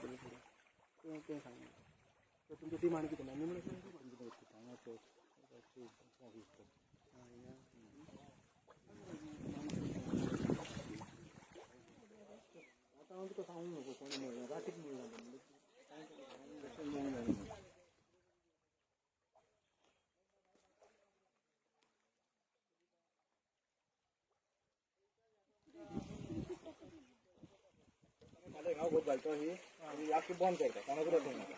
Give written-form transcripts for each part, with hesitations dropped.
तेजे फुडें तें तें सांगना. सो तुमचें डिमांड कितें ना निमणें सांग. आतां हांव तुका सांगूंक नको कोणें म्हणलां, रातीक म्हणलां तशें म्हणूंक जायना. हांव खूब घालतो ही आनी आख्खी बंद करता, कोणाकूच वचूंक नाका.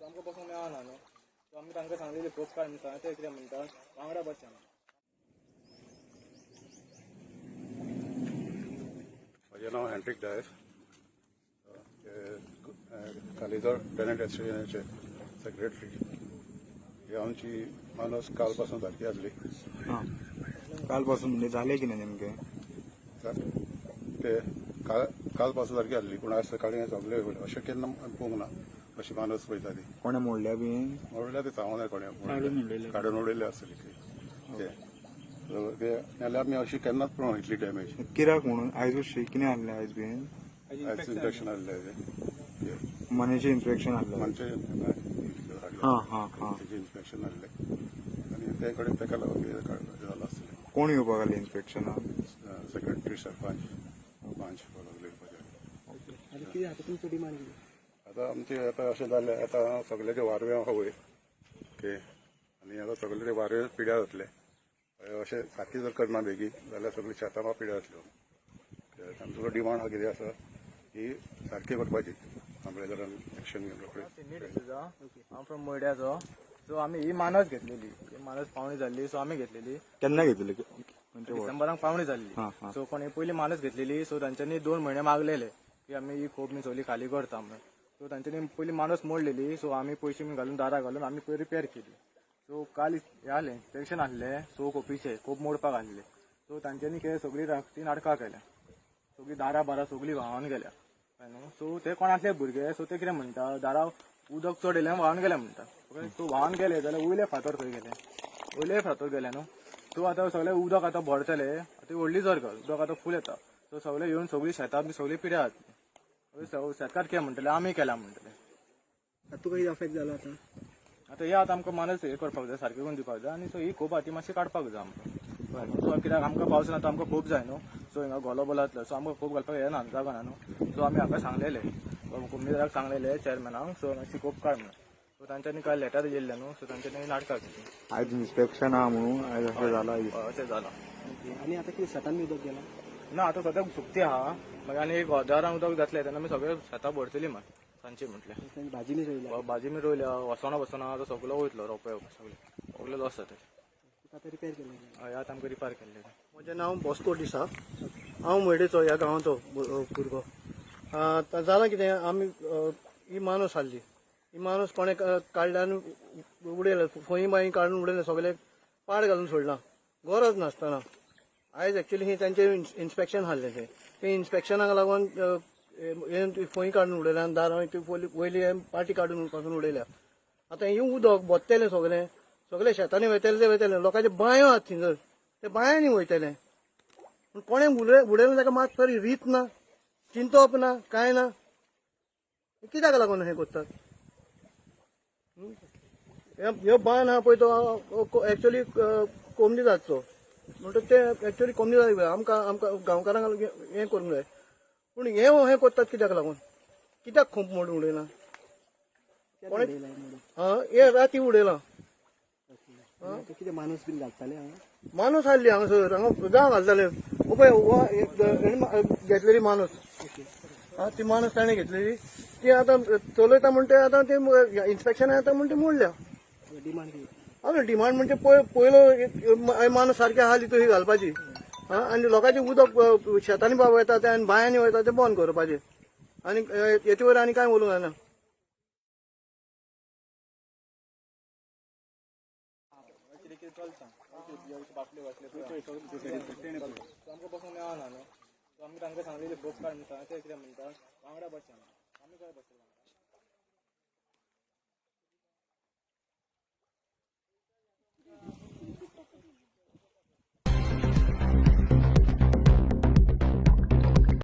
आमकां बसूंक मेळना न्हू, सो आमी तांकां सांगलेली खोप काड म्हणटा, ते कितें म्हणटा वांगडा बसया. म्हजें नांव हॅन्ड्रीक डायस, कालिजोर टेनंट एसोसिएशनाचे सेक्रेटरी. ही आमची मानस काल पासून सारकी आसली. हां, कालपासून म्हणजे झाले की नाही नेमके? ते काल पासून सारकी आसली, पूण आज सकाळीं हें सगळें अशें केन्ना पळोवंक ना अशी मानस पळयता ती. कोणें मोडल्या बी? म्हणल्यार ते सांगूं कोणें काडून उडयले आसतली ते ते, नाल्यार आमी अशी केन्नाच पळोवंक इतली डॅमेज. कित्याक म्हणून आयजूच शी कितें आहलें आयज बी? आयज इन्फेक्शन आसलें ते मनेचें इन्स्पेक्शन आहलें. मानचे. हां हां हां. तेजें इन्स्पेक्शन आसलें आनी ते कडेन ताका लागून जालां आसतलें. कोण येवपाक आसलें इन्स्पेक्शनाक? सेक्रेटरी, सरपंच, पंच सगळे येवपाचे. आनी कितें आतां तुमचो डिमांड कितें? आतां आमचें आतां अशें जालें, आतां सगळ्याचे वारवे आहा वयर, ओके, आनी आतां सगळे ते वारवे पिड्यार जातले. अशें सारकें जर करना बेगीन जाल्यार सगळीं शेतां म्हाका पिड्यार जातल्यो. आमचो डिमांड आहा कितें आसा ही सारकी करपाची, आमलेदारान एक्शन घेवन रोखडे. सिडनी डिसूजा, हांव फ्रॉम मयड्याचो. सो आमी ही मानस घेतलेली, ही मानस पावणी जाल्ली, सो आमी घेतलेली. केन्ना घेतली? डिसेंबराक पावणी जाल्ली. हां, हां. सो कोणी पयली मानस घेतलेली, सो तांच्यांनी 2 म्हयने मागलेले की आमी ही खोप मी सगळी खाली करता म्हणून. सो तांच्यांनी पयली मानस मोडलेली, सो आमी पयशे बी घालून दारां घालून आमी पयली रिपेर केली. सो काल हें आसलें इन्स्पेक्शन आसलें, सो खोपीचें खोप मोडपाक आसलें. सो तांच्यांनी कितें सगळीं ती नाटकां केल्या, सगळीं दारां बारां सगळीं व्हांवन गेल्या न्हू. सो ते कोणातले भुरगे, सो ते कितें म्हणटा, दारां उदक चड येयलें व्हांवन गेलें म्हणटा. ओके, सो व्हांवन गेले जाल्यार वयले फातर खंय गेले? वयले फातर गेले न्हू. सो आतां सगळें उदक आतां भरतलें, आतां व्हडली जरगल उदक आतां फूल येता, सो सगळें येवन सगळीं शेतां बी सगळीं पिड्यार जातली. शेतकार कितें म्हणटले, आमी केला म्हणटले. आतां तुका कितें अफेक्ट जालो आतां? आतां हे आतां आमकां मानस हे करपाक जाय, सारकें करून दिवपाक जाय. आनी सो ही खोप आहा ती मातशी काडपाक जाय आमकां. सो कित्याक आमकां पावस ना, आमकां खूब जाय न्हू. सो हिंगा गोलो बोलो जातलो, सो आमकां खोप घालपाक येना, जागो ना न्हू. सो आमी हाका सांगलेले, कुमणीदाराक सांगलेले, चेअरमॅनाक, सो मातशी खोप काड म्हणून. सो तांच्यांनी काल लेटर येयल्लें न्हू, सो तांच्यांनी नाटकां केली. आयज इन्स्पेक्शन आहा म्हणून आयज अशें जालां. हय, अशें जालां. ओके, आनी आतां कितें शेतान बी उदक गेलां? ना, आतां सद्याक सुकती आहा. मागीर आनी एक हजारां उदक जातलें तेन्ना आमी सगळे शेतां भरतली मात सांजची म्हटल्यार. भाजी बी रोयल्या? भाजी बी रोयल्या, वसोना बसोना आतां सगलो वयतलो, रोंपे सगळे सगळे लॉस जातले. तुका आतां रिपेर केलें? हय, आतां आमकां रिपेर केल्लें. म्हजें नांव बॉस्को डिसा, हांव मयडेचो, ह्या गांवाचो भुरगो. आतां जालां कितें, आमी ही मानस हाडली, ही मानस कोणें काडल्या आनी उडयलें, फंय बांय काडून उडयलें, सगळें पाड घालून सोडलां गरज नासतना. आयज एक्चुली ही तांचें इन्स्पेक्शन आहलें, तें तें इन्स्पेक्शनाक लागून हें फंय काडून उडयलें आनी दारां ती वयली पाटी काडून पासून उडयल्या. आतां हें उदक बोत्तेलें सगळें, सगळें शेतांनी वयतलें, ते वयतलें, लोकांचे बांयो आहात थिंगर, ते बांयांनी वयतले. पूण कोणें उडयलें ताका मात तरी रीत ना, चिंतप ना, कांय ना. कित्याक लागून हें करतात? ह्यो बांद आहा पळय तो एक्चुअली कोमनीदादचो, म्हणटा ते एक्चुअली कोमनीदाद आमकां आमकां गांवकारांक हें करूंक जाय. पूण हें हें करतात कित्याक लागून? कित्याक खोंप मोडून उडयला कोणें? हां, हे राती उडयलां. कितें माणूस बीन घालताले हांगा? माणूस आहली हांगासर, हांगा गांव घालताले. पळय घेतलेली माणूस, आं ती माणूस ताणें घेतलेली, ती आतां चलयता म्हण ते आतां ते इन्स्पेक्शन येता म्हण ती मोडल्या. डिमांड कितें? आमी डिमांड म्हणजे पयलो माणूस सारकी आसली तुही घालपाची, आं, आनी लोकांचें उदक शेतांनी वयता तें आनी बांयांनी वयता तें बंद करपाचें. आनी हेचे वयर आनी कांय उलोवंक जायना. कितें कितें चलता. ज्या बाटल्यो घातले पळय. सो आमकां बसूंक मेळना न्हू. सो आमी तांकां सांगलेली बोग काड म्हणटा, ते कितें म्हणटा, वांगडा बसया, आमी खंय बसतले वांगडा?